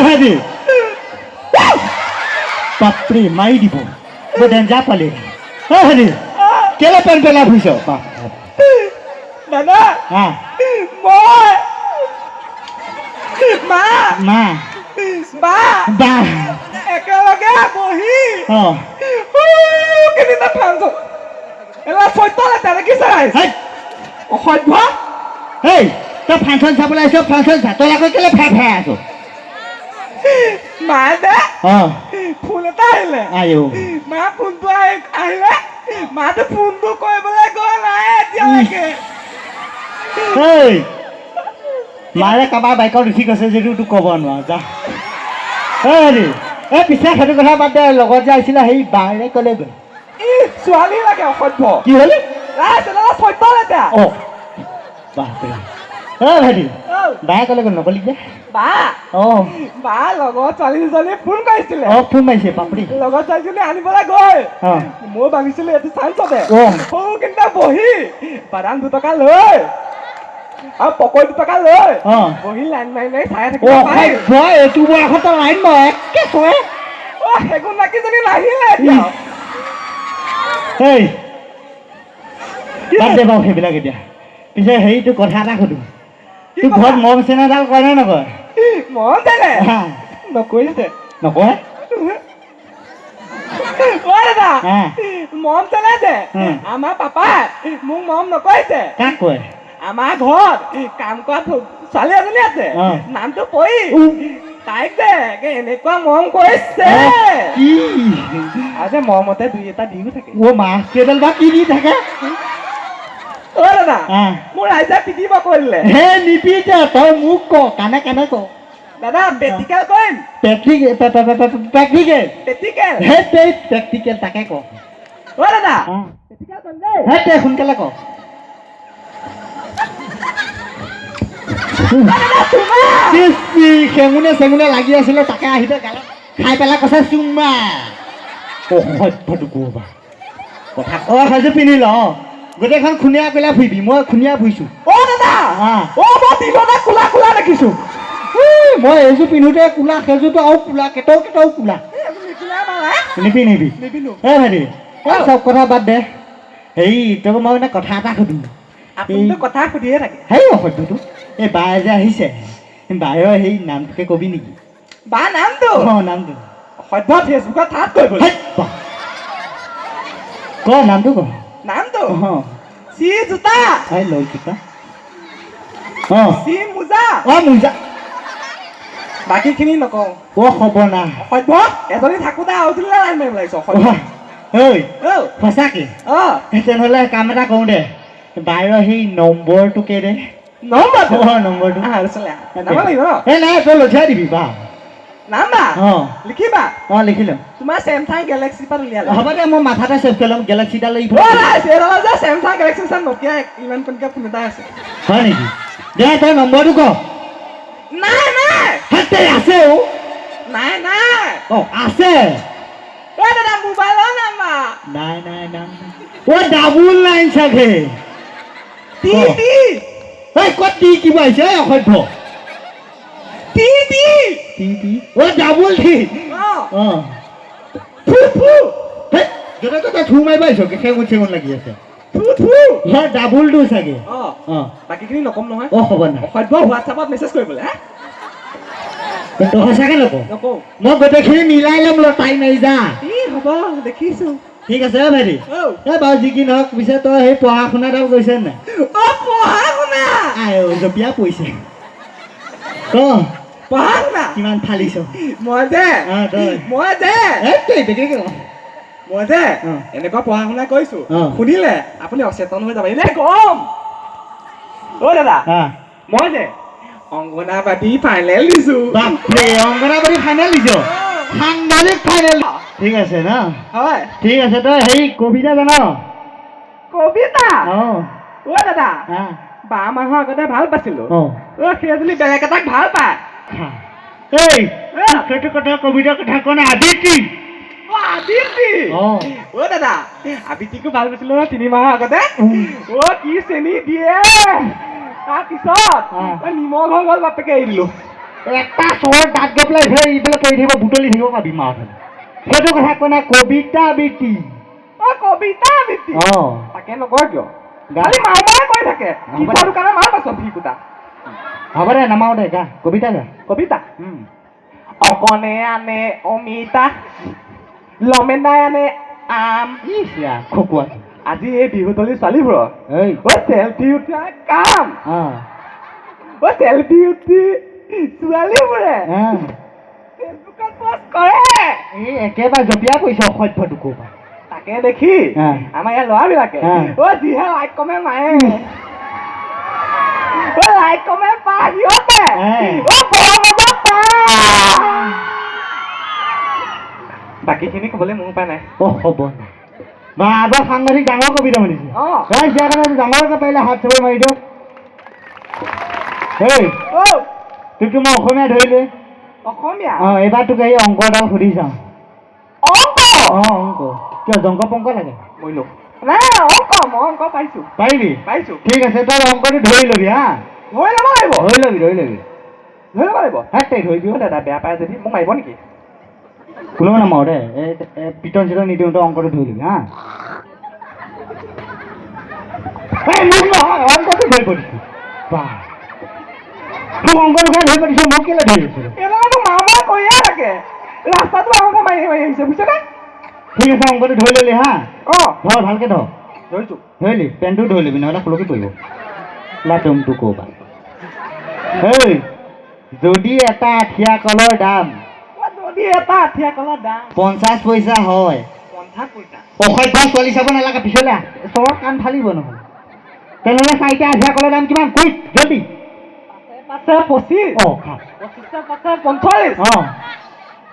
ভাইটি, বাপৰে, মাৰি দিব, বৰ ডেঞ্জাৰ পালি। অ ভাইটি, কেলে পেন পেলাই ফুৰিছ? বাপ। দাদা। হা। মই, মা, মা, বা, বা, একেলগে বহি কেইদিনা ফাংচন এলা চৈত লেতেৰা দেখিছে ৰাইজ। হেই। অসভ্য। হেই, তই ফাংচন চাবলৈ আহিছ, ফাংচন চা। তই আকৌ কেলে ফেৰ ফেৰাই আছ? মা দে ফোন এটা আহিলে। আয়ো। মা ফোনটো আহিলে, মাটো ফোনটো কৰিবলৈ গ'ল নাই এতিয়ালৈকে। হেই, মাৰে কাৰোবাৰ বাইকত উঠি গৈছে যদিও তোক ক'ব নোৱাৰো, যা। এই হেৰি, এই পিছে সেইটো কথা বাদ দে, লগত যে আহিছিলে সেই বাৰে ক'লে গ'ল? ই ছোৱালী লাগে, অসভ্য। কি হ'ল? ৰাইজ, এটা চৈত লেতেৰা। অ বাপৰে, অ ভাইটি, বায়ে ক'লে গ'ল নকলি যে? বা, বা লগত ছোৱালী দুজনী ফোন কৰিছিলে। অ, ফোন মাৰিছে, বাপৰে। লগত ছোৱালীজনী আনিবলৈ গৈ মই ভাবিছিলো এইটো চান্সতে সৰু কিন্তু বহি বাদাম 2 টকা লৈ আৰু পকৰি 2 টকা লৈ বহি লাইন মাৰি মাৰি চাই থাকিব পাৰি। ভয়, এইটো বয়সত লাইন মই একে চয়ে। অ, সেগুণ নাকিজনী নাহিলে এতিয়া। এই বাদ দে বাৰু সেইবিলাক এতিয়া। পিছে হেৰিটো, কথা এটা সুধো। কি তোৰ কথা? ঘৰত মৰম চেনেহডাল কৰে নে নকৰে? মৰম চেনেহ হা। নকৰিছে। নকৰে? অ দাদা, মৰম চেনেহ যে আমাৰ পাপাই মোক মৰম নকৰিছে। কাক কয়? আমাৰ ঘৰত কাম কৰা ছোৱালী এজনী আছে, নামটো পৰি। তাইক যে একে এনেকুৱা মৰম কৰিছে। কি? আৰু যে মৰমতে দুই এটা দিও থাকে। অ মা, কেইডাল বা কি দি থাকে? অ দাদা, মোৰ ৰাইজে পিটিব কৰিলে। হে, নিপিতে, তই মোক ক, কাণে কাণে ক। দাদা, প্ৰেক্টিকেল কৰিম। Practical, practical. প্ৰেক্টিকেল। হে তেই, প্ৰেক্টিকেল, তাকে ক। অ দাদা, প্ৰেক্টিকেল কৰিম দেই। হে তে, সোনকালে ক। দাদা, তোমাৰ চেঙুনে চেঙুনে লাগি আছিলে, তাকে আহি পেলাই গালত খাই পেলাই কৈছে চুমা। অসভ্যটো ক'বা কথা ক। সেইযোৰ পিন্ধি ল, গোটেইখন খুনীয়া কৰিলে ফুৰিবি, মই খুনীয়া ফুৰিছো। অ দাদা, অ মই দিনতে কোলা কোলা দেখিছো। মই এইযোৰ পিন্ধোতে কোলা, সেইযোৰটো আৰু কোলা, কেইটাও কেইটাও কোলা। নিপিন্ধিবি। নিপিন্ধো। এই ভাইটি, এই চব কথা বাদ দে, হেৰি, তোক মই মানে কথা এটা সুধো। আপুনিতো কথা সুধিয়ে থাকে। হেই অসভ্যটো, এই বায়ে যে আহিছে, বায়ৰ সেই নামটোকে কবি নেকি? বা নামটো? অ, নামটো। সভ্য, ফেচবুকত থাত কৰিব। হেই, বাহ। ক, নামটো ক। নামটো? অ। চি জোতা। এই লৈ জোতা, অ। চি মোজা। অ, মোজা। বাকীখিনি নকওঁ। অ, হ'ব না। অসভ্য, এজনী থাকোঁতে আৰু দিলে লাইন মাৰিব লাগিছ, অসভ্য। ঐ। ঔ। সঁচাকে? অ। তেনেহ'লে কাম এটা কৰোঁ দে, বায়ৰ সেই নম্বৰটোকে দে। নম্বৰটো? অ, নম্বৰটো। আহ, চলে নাম্বাৰ লাগিব ন? এই নাই, তই লঠিয়াই দিবি বা। নাম্বাৰ? অ। লিখিবা। অ, লিখি ল'ম। তোমাৰ চেমচাং গেলেক্সি পৰা উলিয়ালে। হ'ব দে, মই মাথাতে ছেভ কৰি ল'ম, গেলেক্সিডাল। অ ৰাইজ, এইডাল যে চেমচাং গেলেক্সি আছে, নকিয়া ইমান কণীয়া ফোন এটা আছে। হয় নেকি? দে, তই নম্বৰটো ক। নাই নাই। হাতে আছে অ। নাই নাই। অ, আছে। অ দাদা, মোবাইলৰ নাম্বাৰ। নাই নাই নাই, অ, 99 চাগে। টি। অ। টি। এই ক'ত টি কিবা আহিছে, এই অসভ্য? T T. টি টি, অ, ডাবুল টি। অ। অ। থু থু। হেই, য'তে ত'তে থু মাৰিব আহিছ, সেঙুন চেঙুন লাগি আছে। থু থু। হয়, ডাবুল টু চাগে। অ। অ। বাকীখিনি নকম নহয়। অ, হ'ব না। অসভ্য, হোৱাটছআপত মেছেজ কৰিবলৈ হা। তই সঁচাকে নক? নকওঁ। মই গোটেইখিনি মিলাই ল'ম, ল টাইম মাৰি যা। ই হ'ব, দেখিছো। ঠিক আছে ভাইটি। ঔ। এই বাৰু যি কি নহওক, পিছে তই সেই পঢ়া শুনাডাল কৰিছে নাই? অ, পঢ়া শুনা। আই ঐ, জঁপিয়া পৰিছে, ক। পঢ়া শুনা। কিমান ফালিছ? মই যে অ, তই। মই যে এই তই বেছি কিয়? মই যে এনেকুৱা পঢ়া শুনা কৰিছো, শুনিলে আপুনি অচেতন হৈ যাব, এনে গম। অ দাদা, মই যে অংগনাবাদী ফাইনেল দিছো। বাপৰে, অংগনাবাদী ফাইনেল দিছ? সাংবাদিক ফাইনেল, ঠিক আছে ন? হয়। ঠিক আছে, তই হেৰি কবিতা জান? কবিতা? অ। অ দাদা, 12 মাহৰ আগতে ভাল পাইছিলো। অ, সেইজনী বেলেগ এটাক ভাল পায়। এই এ, সেইটো কথা, কবিতাৰ কথা কোৱা নাই, আবৃত্তি। অ, আবৃত্তি। অ। অ দাদা, আবৃত্তিকো ভাল পাইছিলো ন 3 মাহৰ আগতে। অ, কি চেনি দিয়ে, তাৰপিছত অ, নিমখ হৈ গ'ল, বাপেকে এৰি দিলো। এটা চৰ দাঁত গৈ পেলাই ইফালে ইফালে পৰি থাকিব, বুটলি থাকিব পাবি মাৰ। সেইটো কথা কোৱা নাই, কবিতা আবৃত্তি। অ, কবিতা আবৃত্তি। অ। তাকে নকয় কিয়? গা। খালি মাও মায়ে কৈ থাকে। হ'ব দে। কি দোকানৰ মাল পাইছ ফিকুটা। হ'ব দে, নামাও দে, গা, কবিতা গা। কবিতা। অকণে আনে অমিতা, লমেনাই আনে আম। ইছ ৰাম, খকুৱা। আজি এই বিহুতলী ছোৱালীবোৰৰ এই অ চেলফি উঠা কাম। অ চেলফি উঠি ছোৱালীবোৰে ফেচবুকত পোষ্ট কৰে। এই একেবাৰে জঁপিয়াই পৰিছে অসভ্যটো ক'ৰপা। তাকে দেখি আমাৰ ইয়াৰ ল'ৰাবিলাকে অ যিহে লাইক কমেণ্ট মাৰে, অ লাইক কমেণ্ট পায় সিহঁতে। অ বৰ মজা পায়। বাকীখিনি ক'বলৈ মোৰ উপায় নাই। অ হ'ব নাই বা, বৰ সাংঘাতিক ডাঙৰ কবিতা শুনিছে। ৰাইজ, ইয়াৰ কাৰণে ডাঙৰকৈ পাৰিলে হাত চাপৰি মাৰি দিয়ক। হেই। অ। তোকতো মই অসমীয়া ধৰিলোৱে। অসমীয়া। অ, এইবাৰ তোক এই অংকডাল সুধি চাওঁ। অংক? অ, অংক। কিয় জংক পংক লাগে? মইলো নাই, অংক মই অংক পাইছো। পাৰিবি? পাইছো। ঠিক আছে, তই অংকটো ধৰি ল'বি হা। ধৰি ল'ব লাগিব। ধৰি ল'বি, ধৰি ল'বি। ধৰি ল'ব লাগিব। হাত তাই ধৰিবি। অ দাদা, বেয়া পায় যদি মোক মাৰিব নেকি? কোনো নামাৰো দে, এই পিটন চিটন নিদিওঁ, তই অংকটো ধৰি ল'বি হা। এই মোক নহয়, অংকটো ধৰিব দিছো। বাহ, তোক অংকটো কেলে ধৰিব দিছো, মোক কেলে ধৰি দিছো? এইবিলাক মোক মাৰ মাৰ কৰিয়ে থাকে, ৰাস্তাটো আমাকে মাৰি মাৰি আহিছে, বুজিছেনে? ঠিক আছে, অংকটো ধৰি ল'লি হা। অ। ধৰ, ভালকে ধৰ। ধৰিছো। ধৰিলি, পেণ্টটো ধৰি ল'বি, নহ'লে সুলকি পৰিব লাটুমটো ক'ৰবাত। হেই, যদি এটা আঠিয়া কলৰ দাম অ, যদি এটা আঠিয়া কলৰ দাম 50 পইচা হয়। 50 পইচা। অসভ্য ছোৱালী চাব নালাগে, পিছলে আহ, চৰত কাণ ফালিব নহ'লে। তেনেহ'লে চাৰিটা আঠিয়া কলৰ দাম কিমান? কুইক, জল্দি। পাঁচে 25। অ, খা। 25 পাঁচে 45।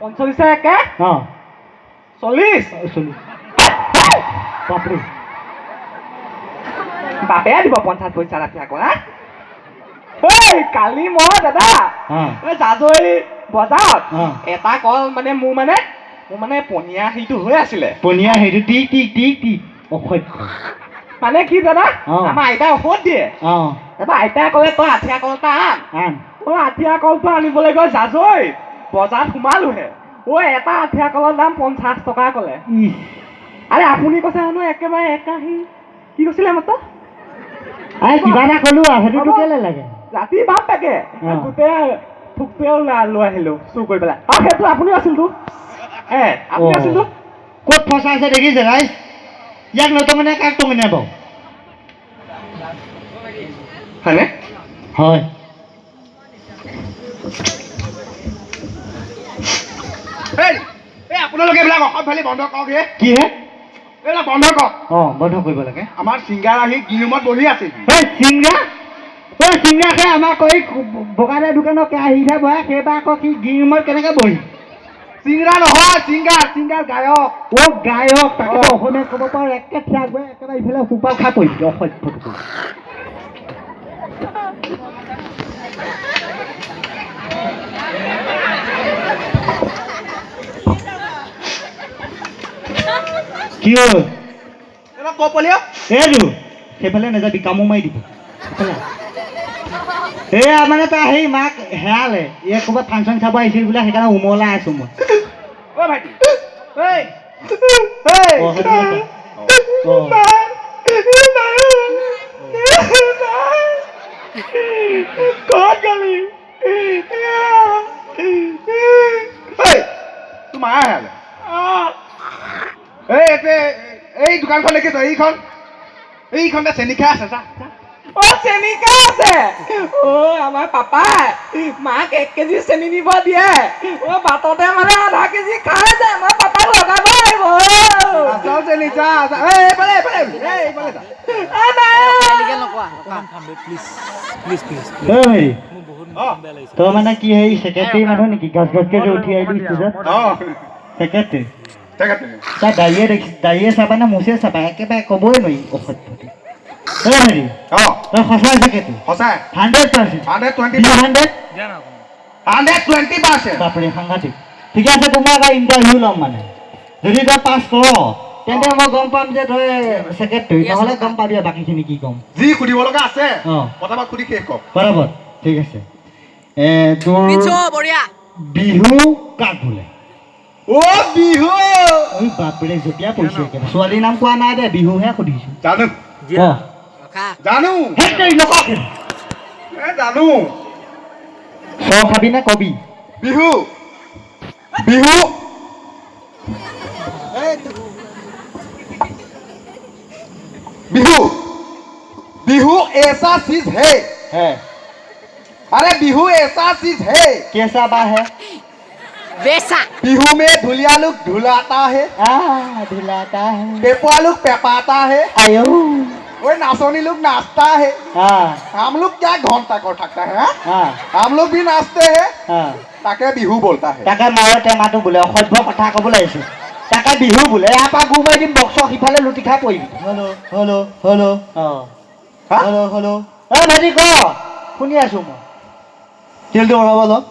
45 একে 40। 40, বাপৰে। বাপেৰে দিব 50 পইচা আঠিয়া কল হা? ঐ, কালি মই দাদা এই জাজৰি বজাৰত এটা কল মানে মোৰ পনীয়া হেৰিটো হৈ আছিলে। পনীয়া সেইটো টি টি টি টি, অসভ্য। মানে কি দাদা, আমাৰ আইতাই ঔষধ দিয়ে। তাৰপৰা আইতাই ক'লে, তই আঠিয়া কল এটা আন। আন। মই আঠিয়া কলটো আনিবলৈ গৈ জাজৈ বজাৰত সোমালোহে, ঐ এটা আঠিয়া কলৰ দাম 50 টকা ক'লে। ইছ। আৰে আপুনি কৈছে হেনো একেবাৰে একাহী, কি কৈছিলে মাত্ৰ? আই, কিবা এটা ক'লো আৰু, সেইটোতো কেলে লাগে? ৰাতি বাপেকে গোটেই থোকটোৱে ওলাই লৈ আহিলো চুৰ কৰি পেলাই। আৰু সেইটো আপুনিও আছিলতো, এ আপুনি আছিলতো। ক'ত ফচাইছে দেখিছে ৰাইজ? ইয়াক নটঙনে কাক টঙনে বাৰু? হয়নে? হয়। এই এই আপোনালোকে এইবিলাক অসভ্যালি বন্ধ কৰক হে। কি হে? এইবিলাক বন্ধ কৰক। অ, বন্ধ কৰিব লাগে। আমাৰ ছিংগাৰ আহি গ্ৰীণ ৰুমত বহি আছে। ঐ চিংৰা, ঐ চিংৰা, সেই আমাৰ এই বগাদা দোকানৰ কেৰাহীহে বহাই, সেইবাৰ আকৌ কি গ্ৰীণ ৰুমত কেনেকে বহি? চিংৰা নহয়, ছিংগাৰ, ছিংগাৰ, গায়ক। অ, গায়ক, তাকেতো অসমীয়াত ক'ব পাৰোঁ। একে থিয়া গৈ একেবাৰে ইফালে সোপা খাই পৰিবি অসভ্যটো। কি হ'ল? এইবিলাক ক পলিও। এইটো সেইফালে নাযাবি, কামোৰ মাৰি দিব সেইফালে আহ। এয়া মানে তাৰ সেই মাক হেৰালে, এই ক'ৰবাত ফাংচন চাব আহিছিল বোলে, সেইকাৰণে উমলাই আছো মই। অ ভাইটি, এই এই। অ, সেইটো কথা। অ। ক'ত গ'লি? এই তোৰ মায়ে হেৰালে? এই এতে এই দোকানখন দেখিছ, এইখন, এইখনতে চেনি খাই আছে, যা যা। অ চেনি খাই আছে। অ আমাৰ পাপাই মাক 1 কেজি চেনি নিব দিয়ে, অ বাটতে মানে আধা কেজি খাই যায়। মই পাপাক লগাব লাগিব। আচল চেনি, যা যা। এই এইফালে, এইফালে, এই এইফালে যা। অ, নাই। ঐ হেৰি, তই মানে কি হেৰি ছেক্ৰেটেৰী মানুহ নেকি? গছ গছকে যে উঠি আহিবি ষ্টেজত? অ। ছেক্ৰেটেৰী? ঠিক আছে। তই দাড়িয়ে দেখি, দাড়িয়ে চাবা নে মোচে চাবা, একেবাৰে ক'বই নোৱাৰি অসভ্যটো। ঐ হেৰি, তই সঁচাই ছেক্ৰেটেৰী? সঁচাই। 100%? 120। 100? 120%। বাপৰে, সাংঘাতিক। ঠিকে আছে, তোক মই এটা ইণ্টাৰভিউ ল'ম, মানে যদি তই পাছ কৰ তেন্তে মই গম পাম যে তই ছেক্ৰেটেৰী, নহ'লে গম পাবি আৰু বাকীখিনি কি ক'ম। যি সুধিব লগা আছে পটাপট সুধি শেষ কৰক। বৰাবৰ, ঠিক আছে। এ তোৰ বঢ়িয়া। বিহু কাক বোলে? অ বিহু। ঐ বাপৰে, জঁপিয়া পৰিছে একেবাৰে। ছোৱালীৰ নাম কোৱা নাই দে, বিহুহে সুধিছো। জানো। অ। ৰখা। জানো। হেত তেৰি, নকওঁ। এ জানো। চৰ খাবি নে কবি? বিহু বিহু बिहू बिहू ऐसा चीज है। হে। अरे बिहू ऐसा चीज है। কেঁচা বা হে। বেচা। बिहू में धुलिया लोग धुलाता है। আহ ধুলাতা হে। पेपुआ लोग पेपाता है। আয়ো। वो नाचोनी लोग नाचता है। আহ। हम लोग क्या घंटा को ठकता है, हाँ? আহ। हम लोग भी नाचते हैं। আহ। ताके बिहू बोलता है। তাকে মাৰে টেমাটো বোলে, অসভ্য কথা ক'বলৈ আহিছে। তাকে বিহু বোলে। ইয়াৰ পৰা গু মাৰি দিম, বক্সৰ সিফালে লুটি খাই পৰিবি। Hello' hello' hello'. অ। হা? Hello' hello'. ঐ ভাইটি, ক, শুনি আছো মই। তেলটো বঢ়াব অলপ।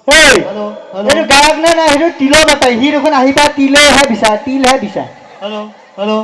এই। হেল্ল' হেল্ল' এইটো গায়ক নে নাই? সেইটো তিলৰ বেপাৰী। সি দেখোন আহি পাই তিলেহে বিচাৰে, তিলহে বিচাৰে। Hello hello.